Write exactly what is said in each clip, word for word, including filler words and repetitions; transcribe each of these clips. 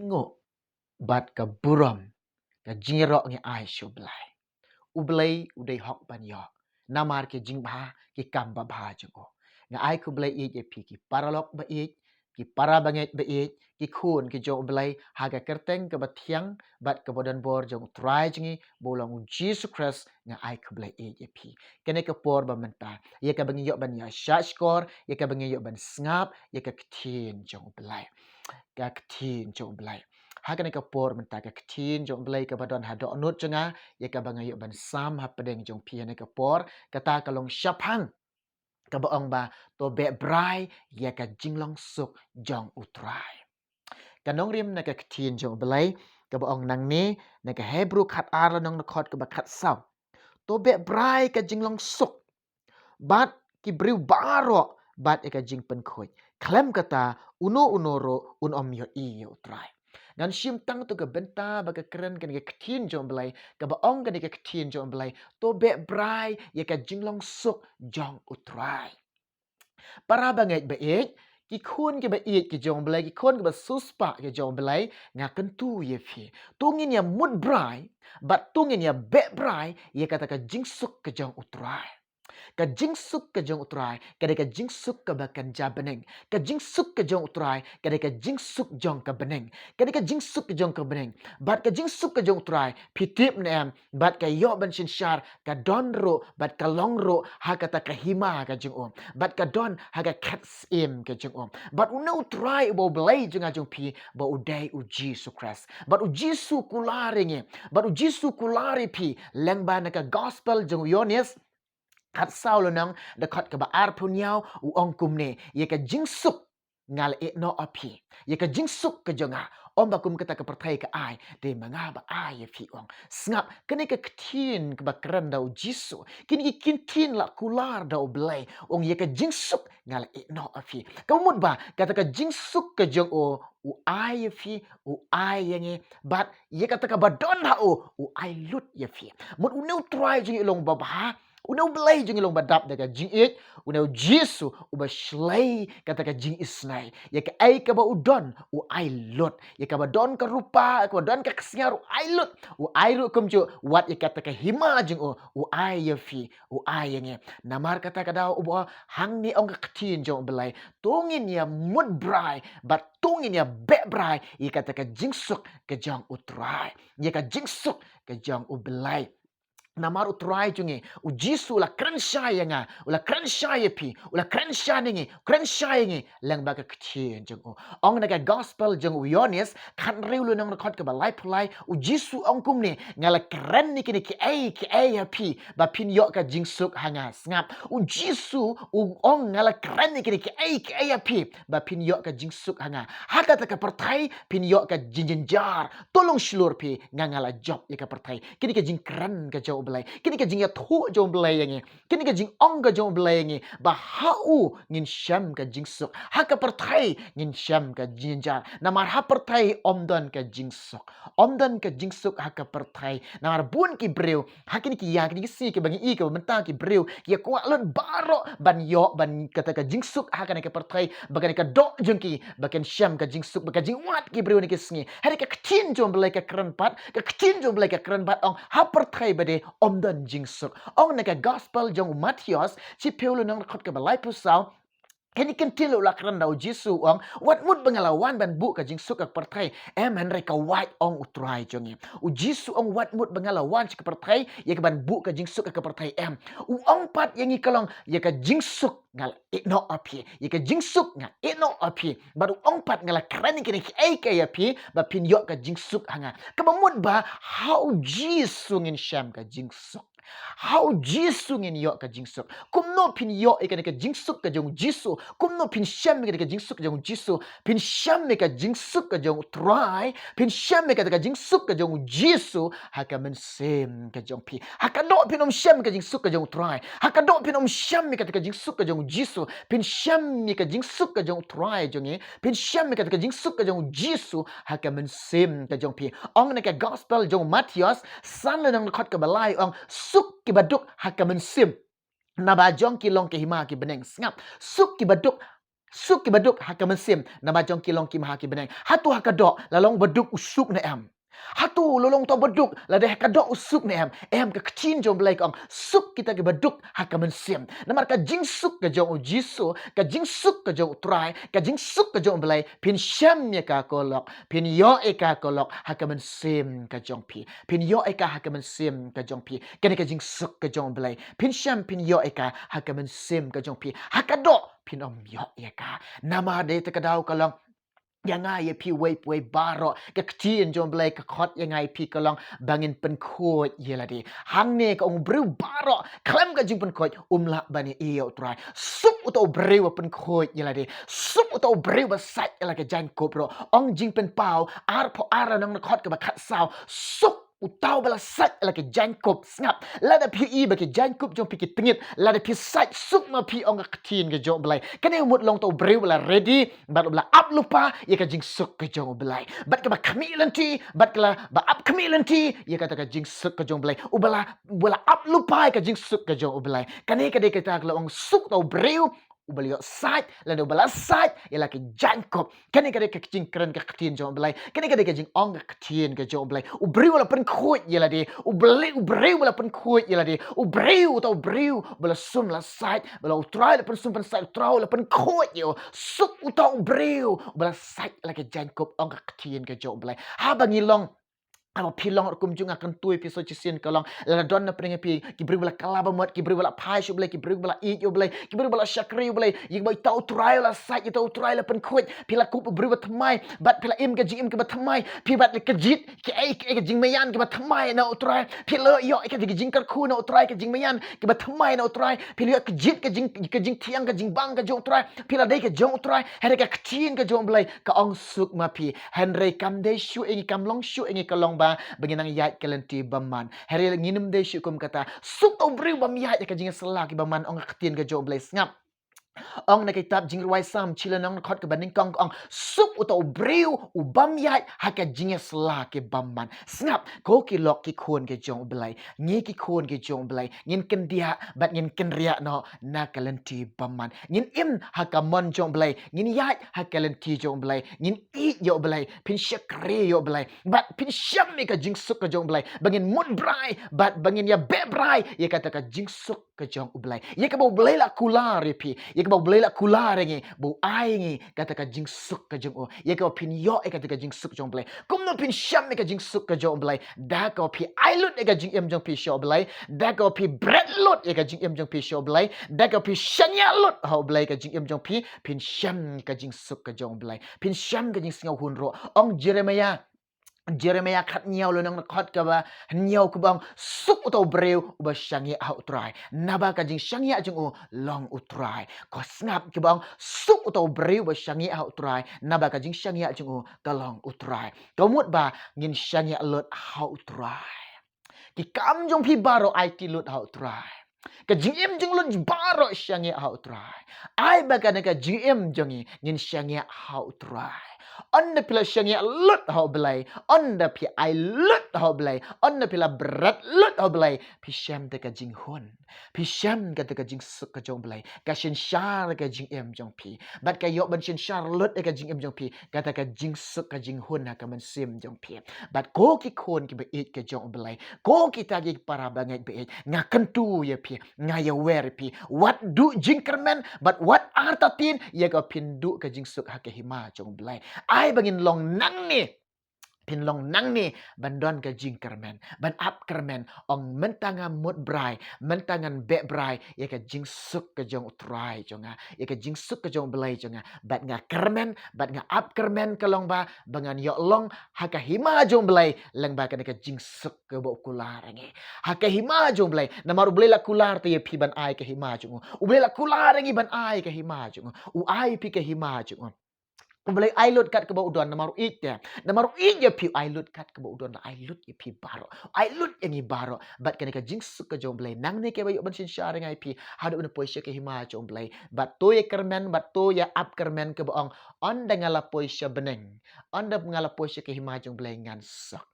nguh bad ka burom, ka jingïaroh ngi ai sha U Blei. U Blei u dei hok ban ïoh namar ki jingbha, ki kam babha jong u. Nga ai khublei ïeit ïa phi ki paralok ba ïeit, ki para bangeit ba ïeit, ki khun ki jong U Blei, ha ka kyrteng kaba thiang bad kaba donbor jong U Trai jong ngi ba u long U Jisu Khrist, nga ai khublei ïeit ïa phi. Kane ka por ba mynta, ïa kaba ngi ïoh ban ïa shah shkor, ïa kaba ngi ïoh ban sngap ïa ka ktien jong U Blei. Ka ktien jong U Blei. Ha kane ka por mynta, ka ktien jong U Blei kaba don ha dohnud jong nga, ïa kaba nga ïoh ban sam hapdeng jong phi ha kane ka por, kata ka long shaphang kaba ong ba, to beh brai ïa ka jinglong suk jong U Trai. Ka nongrim na ka ktien jong U Blei kaba ong nangne, na ka Hebru khat ar lynnong dkhot kaba khat saw. To beh brai ka jinglong suk bad ki briew baroh bad ïa ka jingpynkhuid. Khlem kata, uno uno ruh un ym ïohi ïa U Trai. Ngan shim tang tu ka bynta ba ka kren kane ka ktien jong U Blei, kaba ong kane ka ktien jong U Blei, to beh brai ïa ka jinglong suk jong U Trai. Para bangeit ba ïeit, ki khun kiba ïeit ki jong U Blei, ki khun kiba siewspah ki jong U Blei, nga kyntu ïa phi, to ngin ïa mut brai bad to ngin ïa beh brai ïa kata ka jingsuk ka jong U Trai. Ka jingsuk ka jong U Trai ka dei ka jingsuk kaba kynja bneng. Ka jingsuk ka jong U Trai ka dei ka jingsuk jong ka bneng. Ka dei ka jingsuk ka jong ka bneng. Bad ka jingsuk ka jong U Trai, phi tip ne em, bad ka ïoh ban synshar, ka don ruh bad ka long ruh ha kata ka hima ka jong u, bad ka don ha ka khet syiem ka jong u. Bad une U Trai uba U Blei jong nga jong phi, ba u dei U Jisu Khrist. Bad U Jisu u kular ïa ngi, bad U Jisu u kular ïa phi lyngba na ka gospel jong u Ïoannis khat saw lynnong dkhot kaba arphew hynñiew, u ong kumne, ïa ka jingsuk nga la ïehnoh ïa phi. Ïa ka jingsuk ka jong nga, ym ba kum kata ka pyrthei ka ai, dei ma nga ba ai ïa phi, u ong. Sngap, kane ka ktien kaba kren da U Jisu. Kine ki ktien la kular da U Blei, u ong ïa ka jingsuk nga la ïehnoh ïa phi. Kaba mut ba kata ka jingsuk ka jong u, u ai ïa phi, u ai ïa ngi, bad ïa kata kaba don ha u, u ai lut ïa phi. Mut une U Trai jong ngi u long babha, une U Blei jong ngi u long ba dap da ka jingïeit, une U Jisu uba shlei kata ka jingisynei. Ïa kaei kaba u don u ai lut, ïa kaba don ka rupa, ïa kaba don ka ksngiar u ai lut, u ai ruh kumjuh, wat ïa kata ka hima jong u, u ai ïa phi, u ai ïa ngi. Namar kata ka daw uba hangne ong ka ktien jong U Blei, to ngin ïa mut brai bad to ngin ïa beh brai ïa kata ka jingsuk ka jong U Trai, ïa ka jingsuk ka jong U Blei. Namar U Trai jong ngi, U Jisu u la kren shai ïa nga, u la kren shai ïa phi, u la kren shai ïa ngi, kren shai ïa ngi lyngba ka ktien jong u. Ong na ka gospel jong u Ïoannis khathynriew lynnong dkhot kaba laiphew lai, U Jisu u ong kumne, nga la kren ïa kine kiei kiei ha phi ba phin ïoh ka jingsuk ha nga. Sngap, U Jisu u ong, nga la kren ïa kine kiei kiei ha phi ba phin ïoh ka jingsuk ha nga. Ha kata ka pyrthei phin ïoh ka jingjynjar. To long shlur phi, nga nga la jop ïa ka pyrthei. Kine ka jingkren ka jong U Blei, kine ka jingïathuh jong U Blei ïa ngi, kine ka jingong ka jong U Blei ïa ngi, ba ha u ngin shem ka jingsuk, ha ka pyrthei ngin shem ka jingjynjar. Namar ha pyrthei ym don ka jingsuk, ym don ka jingsuk ha ka pyrthei. Namar bun ki briew ha kine ki ïa, kine ki sngi kiba ngi i, kiba mynta ki briew ki ïa kwah lut baroh ban ïoh ban kata ka jingsuk ha kane ka pyrthei, ba kane ka doh jong ki ba kan shem ka jingsuk, ba ka jingwad ki briew ne ki sngi. Hynrei ka ktien jong U Blei ka kren pat, ka ktien jong U Blei ka kren pat, ong ha pyrthei ba dei ym don jingsuk. Ong na ka gospel jong u Mathaios shiphew lynnong dkhot kaba laiphew saw, kane ka ktien la u la kren da U Jisu, u ong, wat mut ba nga la wan ban buh ka jingsuk ha ka pyrthei. Em, hynrei ka wait, ong U Trai jong ngi. U Jisu u ong wat mut ba nga la wan sha ka pyrthei ïa ka ban buh ka jingsuk ha ka pyrthei. Em, u ong pat ïa ngi ka long, ïa ka jingsuk nga la ïehnoh ha phi. Ïa ka jingsuk nga ïehnoh ha phi. Bad u ong pat, nga la kren ïa kine kiei kiei ha phi ba phin ïoh ka jingsuk ha nga. Kaba mut ba ha U Jisu ngin shem ka jingsuk. Ha U Jisu ngin ïoh ka jingsuk. Kumno phin ïoh ïa kane ka jingsuk ka jong U Jisu? Kumno phin shem ïa kane ka jingsuk ka jong U Jisu? Phin shem ïa ka jingsuk ka jong U Trai, phin shem ïa kata ka jingsuk ka jong U Jisu ha ka mynsiem ka jong phi. Ha ka doh phin ym shem ïa ka jingsuk ka jong U Trai. Ha ka doh phin ym shem ïa kata ka jingsuk ka jong U Jisu. Phin shem ïa ka jingsuk ka jong U Trai jong ngi. Phin shem ïa kata ka jingsuk ka jong U Jisu ha ka mynsiem ka jong phi. Ong na ka gospel jong u Mathaios san lynnong dkhot kaba lai, ong, suk kiba duk ha ka mynsiem, naba jong ki long ka hima ki bneng. Sngap, suk kiba duk Suk ki baduk ha ka mynsiem, namar jong ki long ki maha ki bneng. Hato ha ka doh la long baduk u suk ne em? Hato la long uta u baduk, lada ha ka doh u suk ne em? Em, ka ktien jong u Blei ka ong, suk kita ki baduk ha ka mynsiem. Namar ka jingsuk ka jong u Jisu, ka jingsuk ka jong u Trai, ka jingsuk ka jong u Blei, phin shem ïa ka ko lok, phin ïoh ïa ka ko lok ha ka mynsiem ka jong phi. Phin ïoh ïa ka ha ka mynsiem ka jong phi. Kane ka jingsuk ka jong u Blei. Phin shem, phin ïoh ïa ka ha ka mynsiem ka jong phi. Ha ka doh phin ym ïoh ïa ka. Namar dei te ka daw ka long, ïa nga ïa phi uwei pa uwei baroh, ka ktien jong u Blei ka khot ïa nga ïa phi ka long ba ngin pynkhuid ïa lade. Hangne ka ong, briew baroh khlem ka jingpynkhuid um lah ban ïohi ïa u Trai. Suk uta u briew ba pynkhuid ïa lade. Suk uta u briew ba sait ïa la ka jaiñkup ruh. Ong Jingpynpaw arphew ar, lynnong dkhot kaba khatsaw. Suk uta uba la sait ïa la ka jaiñkup. Sngap, lada phi ïohi ba ki jaiñkup jong phi ki tngit, lada phi sait, suk ma phi, ong ka ktien ka jong u Blei. Kane u mut long uta u briew uba la ready bad uba la ap lypa ïa ka jingsuk ka jong u Blei. Bad kaba khmih lynti, bad kaba ap khmih lynti ïa kata ka jingsuk ka jong u Blei. Uba la, uba la ap lypa ïa ka jingsuk ka jong u Blei. Kane ka dei kata ka la ong, suk uta u briew uba la ïoh sait, lane uba la sait ïa la ka jaiñkup. Kane ka dei ka jingkren ka ktien jong u Blei. Kane ka dei ka jingong ka ktien ka jong u Blei. U briew uba la pynkhuid ïa lade. U Blei, u briew uba la pynkhuid ïa lade. U briew, uta u briew uba la sum la sait, uba la u Trai la pynsum pynsait, u Trai la pynkhuid ïa u. Suk uta u briew uba la sait ïa la ka jaiñkup, ong ka ktien ka jong u Blei. Haba ngi long, haba phi long ruh kumjuh, nga kyntu ïa phi sa shisien ka long, lada don na pdeng ïa phi ki briew ba la kylla ba mut, ki briew ba la phai sha u Blei, ki briew ba la ïeit ïa u Blei, ki briew ba la shakri ïa u Blei, ïa kiba ïa uta u Trai u la sait, ïa uta u Trai la pynkhuid, phi la kup u briew ba thymmai, bad phi la im ka jingim kaba thymmai, phi bad la kjit kaei kaei ka jingmaïan kaba thymmai na u Trai, phi la ïoh ka jing, ka jingkyrkhu na u Trai, ka jingmaïan kaba thymmai na u Trai, phi la ïoh kjit ka jing, ka jingthiang, ka jingbang ka jong u Trai, phi la dei ka jong u Trai. Hynrei ka ktien ka jong u Blei ka ong, suk ma phi. Hynrei kam dei shuh ïa ngi, kam long shuh ïa ngi ka long ba, ba ngin nang ïaid ka lynti bymman. Hynrei ngin ym dei shuh kum kata. Suk uta u briew bym ïaid ha ka jingïasylla ki bymman, ong ka ktien ka jong u Blei. Sngap, ong na ka kitab Jingrwai Salm, shi lynnong dkhot kaba nyngkong, ka ong, suk uta u briew u bym ïaid ha ka jingïasylla ki bymman. Sngap, ko ki lok ki khun ki jong u Blei, ngi ki khun ki jong u Blei, ngin kyndiah bad ngin kynriah noh na ka lynti bymman. Ngin im ha ka mon jong u Blei, ngin ïaid ha ka lynti jong u Blei, ngin ïeit ïa u Blei, phin shakri ïa u Blei, bad phin shem ïa ka jingsuk ka jong u Blei, ba ngin mut brai bad ba ngin ïabeh brai ïa kata ka jingsuk ka jong u Blei. Ïa kaba u Blei la kular ïa phi, ïa kaba u Blei la kular ïa ngi, ba u ai ngi kata ka jingsuk ka jong u. Ïa kaba phin ïoh ïa kata ka jingsuk jong u Blei. Kumno phin shem ïa ka jingsuk ka jong u Blei? Da kaba phi ai lut ïa ka jingim jong phi sha u Blei, da kaba phi bret lut ïa ka jingim jong phi sha u Blei, da kaba phi shaniah lut ha u Blei ka jingim jong phi, phin shem ïa ka jingsuk ka jong u Blei. Phin shem ka jingsngewhun ruh. Ong Jeremiah, Jeremiah khathynñiew lynnong dkhot kaba hynñiew kaba ong, suk uta u briew uba shaniah ha u Trai, naba ka jingshaniah jong u long u Trai. Ko sngap kaba ong, suk uta u briew uba shaniah ha u Trai, naba ka jingshaniah jong u ka long u Trai. Ka mut ba ngin shaniah lut ha u Trai. Ki kam jong phi baroh aiti lut ha u Trai. Ka jingim jong lut baroh shaniah ha u Trai. Ai ba kane ka jingim jong ngi ngin shaniah ha u Trai. Ynda phi la shaniah lut ha u Blei, ynda phi ai lut ha u Blei, ynda phi la bret lut ha u Blei, phi shem te ka jinghun. Phi shem kata ka jingsuk ka jong u Blei ka synshar ka jingim jong phi. Bad ka ïoh ban synshar lut ïa ka jingim jong phi kata ka jingsuk ka jinghun ha ka mynsiem jong phi. Bad ko ki khun kiba ïeit ka jong u Blei, ko kita ki para bangeit ba ïeit, nga kyntu ïa phi, nga ïawer ïa phi, wat duh jingkyrmen bad wat artatien ïa kaba phin duh ka jingsuk ha ka hima jong u Blei. Ai ba ngin long nangne, phin long nangne ban don ka jingkyrmen, ban ap kyrmen. Ong mynta nga mut brai, mynta ngan beh brai ïa ka jingsuk ka jong u Trai jong nga, ïa ka jingsuk ka jong u Blei jong nga, bad nga kyrmen bad nga ap kyrmen ka long ba, ba ngan ïoh long ha ka hima jong u Blei lyngba kane ka jingsuk kaba u kular ïa ngi. Ha ka hima jong u Blei, namar u Blei la kular te ïa phi ban ai ka hima jong u. U Blei la kular ïa ngi ban ai ka hima jong u. U ai phi ka hima jong u. U Blei ai lut kat kaba u don namar u ïeit te. Namar u ïeit ïa phi u ai lut kat kaba u don, la ai lut ïa phi baroh. Ai lut ïa ngi baroh. Bad kane ka jingsuk ka jong u Blei nangne kaba ïoh ban synshar ïa nga ïa phi haduh ban poi sha ka hima jong u Blei. Bad to ïa kyrmen, bad to ïa ap kyrmen kaba ong, ynda nga la poi sha bneng, ynda nga la poi sha ka hima jong u Blei ngan suk.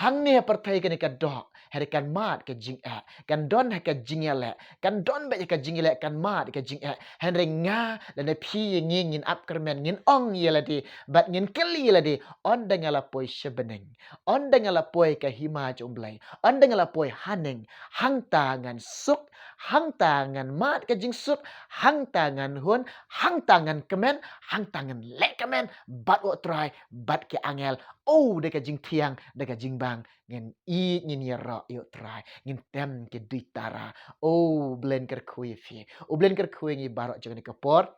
Hangne ha pyrthei kane ka doh, hynrei kan mad ka jingeh, kan don ha ka jingïaleh, kan don beit ha ka jingïaleh, kan mad ka jingeh. Hynrei nga lane phi ïa ngi ngin ap kyrmen, ngin ong ïa lade, bad ngin kylli ïa lade, ynda nga la poi sha bneng, ynda nga la poi ka hima jong U Blei, ynda nga la poi haneng, hangta ngan suk, hangta ngan mad ka jingsuk, hangta ngan hun, hangta ngan kmen, hangta ngan leh kmen bad U Trai bad ki angel. O, da ka jingthiang, da ka jingbang, ngin ïeit, ngin ïaroh ïa U Trai, ngin tem ki duitara. O, U Blei un kyrkhu ïa phi, U Blei un kyrkhu ïa ngi baroh jong kane ka por.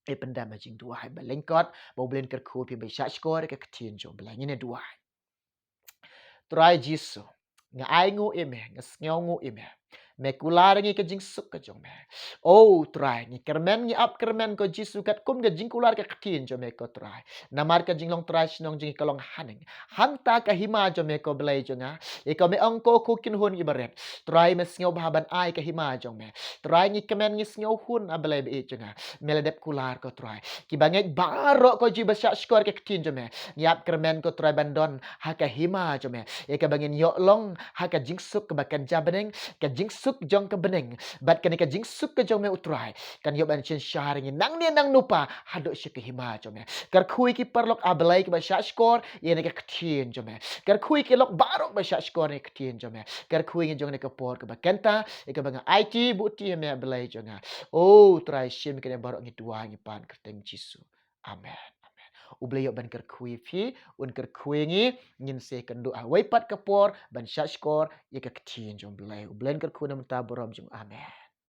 Ïa pyndem ha jingduwai ba lyngkot, ba U Blei un kyrkhu ïa phi ba shah shkor ïa ka ktien jong U Blei. Ngin ïa duwai. Trai Jisu, nga ai nguh ïa me, nga sngew nguh ïa me. Me kular ïa ngi ka jingsuk ka jong me. O Trai, ngi kyrmen, ngi ap kyrmen ko Jisu katkum ka jingkular ka ktien jong me ko Trai. Namar ka jinglong trai shnong jong ngi ka long haneng. Hangta ka hima jong me ko Blei jong nga. Ïa ko me ong ko kynhun kiba rit. Trai me sngewbha ban ai ka hima jong me. Trai ngi kmen ngi sngew hun A Blei ba ïeit jong nga. Me la dep kular ko Trai. Kiba ngeit baroh ko Jisu ba shah shkor ka ktien jong me. Ngi ap kyrmen ko Trai ban don ha ka hima jong me. Ïa kaba ngin ïoh long ha ka jingsuk kaba kynja bneng, ka jingsuk jong ka bneng. Bad kane ka jingsuk ka jong me U Trai kan ïoh ban synshar ïa ngi nangne nangno pat haduh sha ka hima jong me. Kyrkhu ïa ki paralok A Blei kiba shah shkor ïa kane ka ktien jong me. Kyrkhu ïa ki lok baroh ba shah shkor ïa kane ka ktien jong me. Kyrkhu ïa ngi jong kane ka por kaba kynta, ïa kaba nga aiti buti ïa me A Blei jong nga. O Trai, shim kane baroh ngi duwai ngi pan kyrteng Jisu. Amen. Amen. U Blei ïoh ban kyrkhu ïa phi, un kyrkhu ïa ngi, ngin sa ïakynduh ha kawei pat ka por ban shah shkor ïa ka ktien jong U Blei. U Blei un kyrkhu na ka bynta burom jong u. Amen.